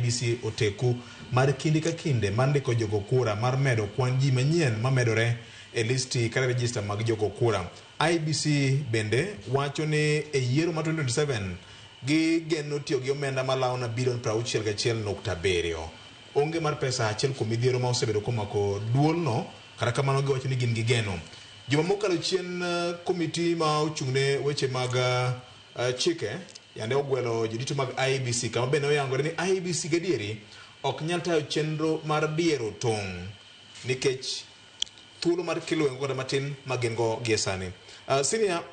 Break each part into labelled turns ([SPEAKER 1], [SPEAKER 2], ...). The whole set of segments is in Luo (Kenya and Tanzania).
[SPEAKER 1] IEBC oteku mar kinde ka kinde mar ndiko jogo kura mar medo kwan ji manyien mamedore e listi kata rejista mag jogo kura. IEBC bende wacho ni e yiero ma 2027 gigeno tiyo gi omenda malawo na bilion 61.7. Onge mar pesa achiel kuom midhiero ma osebedo komako duolno, kata kamano giwacho ni gin gi geno. Juma mokalo chien komiti ma ochung'ne weche mag chike yande ogwelo jodito mag IEBC kama bende oyangore ni IEBC gadieri ok nyal tayo chenro mar diero tong' nikech thuolo mar kelo kata matin ma gin go gie sani. Senior,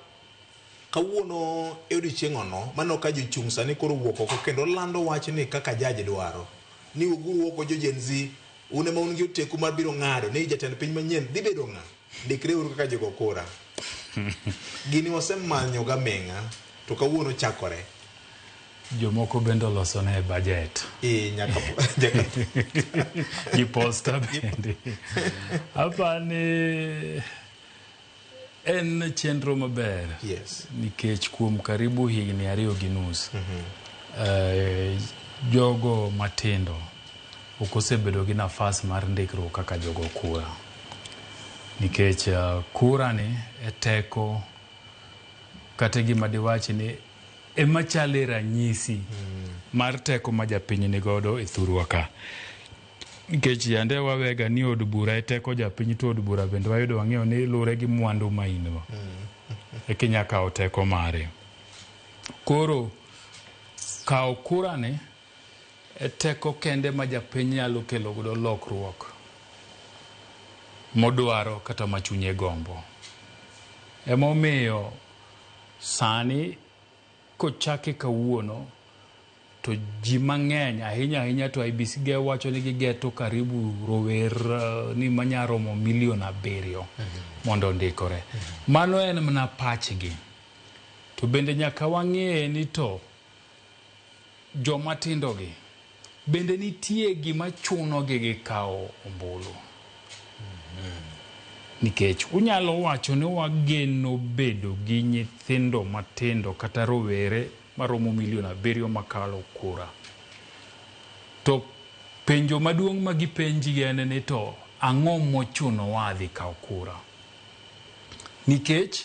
[SPEAKER 1] kawuono e odiochieng' ono maneno ka jochung' sani koro wuok oko kendo lando wach ni kaka judge dwaro ni wuoguru oko jo Gen Z, un ema un gi oteku mar biro ng'ado ni jatend piny manyien dhi bedo ng'a, ndikre uru kaka jogo kura. Gini wasemanyo gaming'a to kawuono chakore.
[SPEAKER 2] Jomoko bende olosone budget.
[SPEAKER 1] E, nyaka, nyaka.
[SPEAKER 2] Gi posta bende. Apani en chenro maber. Nikech kuom karibu higni 2.5 jogo matindo ok osebedo gi nafas mar ndikruok kaka jogo kura. Nikech kura ni e teko kata gima diwachi ni ema chale ranyisi mar teko ma japiny ni godo e thurwa ka. Nikech yande wawega ni od bura e teko japiny to od bura bende wayudo wang'eyo ni lure gi mwandu ma in go. Eka inya kawo teko mare. Koro kawo kura ni e teko kende ma japiny nyalo kelo godo lokruok modwaro kata ma chunye gombo. Emomiyo sani kochake kawuono to ji mang'eny ahinya ahinya to IEBC ge wacho ni gigeto karibu rower ni manya romo milion 7 mondo ondikore. Mano en mana pachgi. To bende nyaka wang'e ni to joma tindo gi bende nitie gima chuno gi gikawo ombulu. Nikech unyalo wacho ni wageno bedo gi nyithindo matindo kata rowere maromo milion 7 makalo kura. To penjo maduong' ma gipenji en ni to ang'o mochunowa dhi kawo kura? Nikech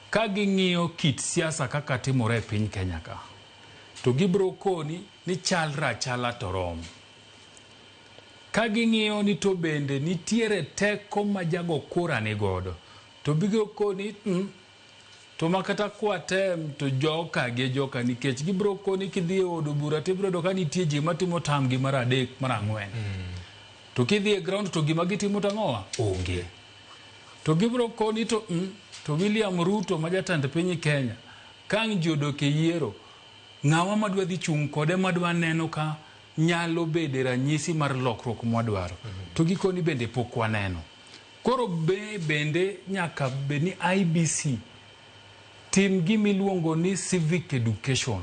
[SPEAKER 2] ka ging'iyo kit siasa kaka timore e piny Kenya ka, to gibiro koni ni chalre achala to rom. Ka ging'iyo ni to bende nitiere teko ma jago kura ni godo, to biro koni to makata kwatem to joka gi joka nikech gibiro koni kidhi e od bura to ibiro yudo ka nitie ji matimo tam gi mar 3 mar 4. To kidhi e ground to gima gitimo to ang'owa? Onge. To gibiro koni to to William Ruto ma jatend piny Kenya ka ang' ji odok e yiero, ng'awa madwa dhi chung' kode madwa neno ka nyalo bede ranyisi mar lokruok mwadwaro. To gikoni bende pok waneno. Koro bende nyaka bed ni IEBC tim gima iluongo ni civic education.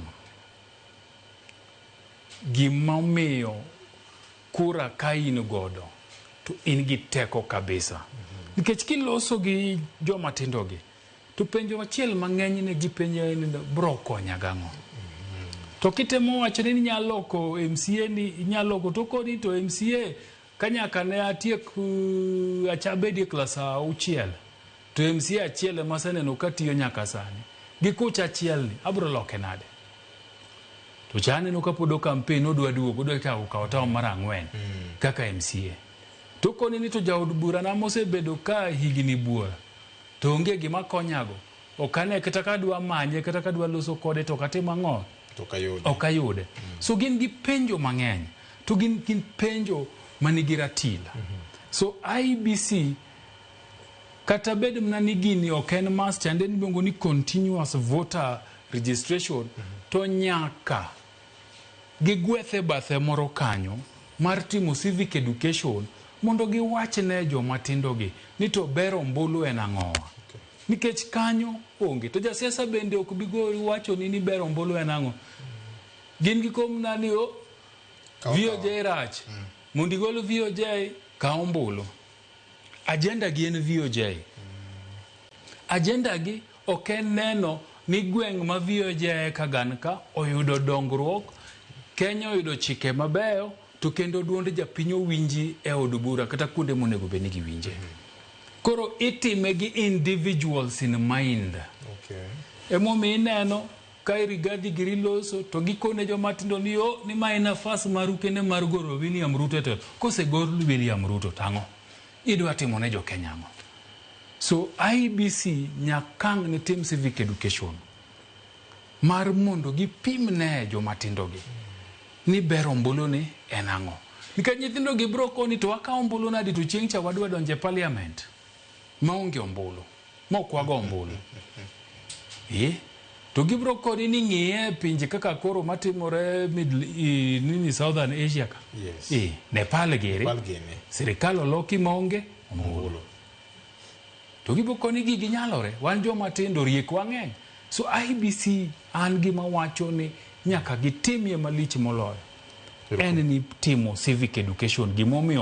[SPEAKER 2] Gima omiyo kura ka in godo to in gi teko kabisa. Nikech kiloso gi joma tindo gi to penjo achiel mang'eny ne gipenjo en ni bro konya gang'o? To kitemo wacho ni inyalo loko MCA ni inyalo loko to koni to MCA ka nyaka ne atiek abedie e klas 6 to MCA achiel ema aseneno ka tiyo nyaka sani. Gi kucha achiel ni abro loke nade? To cha aneno ka pod o campaign odwa duogo odwa chako kawo term mar 4 kaka MCA. To koni ni to jaod bura na mosebedo ka higni buora to onge gima konyago. Ok ane kata ka adwa manye kata ka adwa loso kode to ok atim ang'o? Ok ayude. So gin gi penjo mang'eny to gin penjo manigi ratil. So IEBC kata bed mana ni gini ok en must and en iluongo ni continuous voter registration to nyaka gigwethe bathe moro kanyo mar timo civic education mondo giwach ne joma tindo gi ni to ber ombulu en ang'owa. Nikech kanyo onge. To jasiasa bende ok bi gori wacho ni ber ombulu en ang'o. Gin gi komna ni o VOJ rach. Mondo igol VOJ kaw ombulu. Agenda gi en VOJ. Agenda gi ok en neno ni gweng' ma VOJ ka gan ka oyudo dongruok Kenya oyudo chike mabeyo to kendo duond japiny owinji e od bura kata kuonde monego bed ni giwinje. Koro itime gi individuals in mind. Emomiyo ineno ka Rigathi giri loso to gikone joma tindo ni o ni ma en nafas maru kende mar goro William Ruto e telo. Kosegol William Ruto tang'o? Idwa timo ne jo Kenya ang'o? So IEBC nyaka ang' ne tim civic education mar mondo gipim ne joma tindo gi ni ber ombulu ni en ang'o. Nikech nyithindo gi bro koni to wakawo ombulu nadi to chieng' cha wadwa donjo e parliament maonge ombulu, mok wago ombulu. To gibro koni ni ng'iye e pinje kaka koro matimore Middle, nini Southern Asia ka. Nepal giri.
[SPEAKER 1] Nepal gini.
[SPEAKER 2] Sirikal oloki maonge ombulu. To gibro koni gigi nyalore. Wan joma tindo riek wang'eny. So IEBC an gima wacho ni nyaka gitimie malich moloyo. En ni timo civic education gimomiyo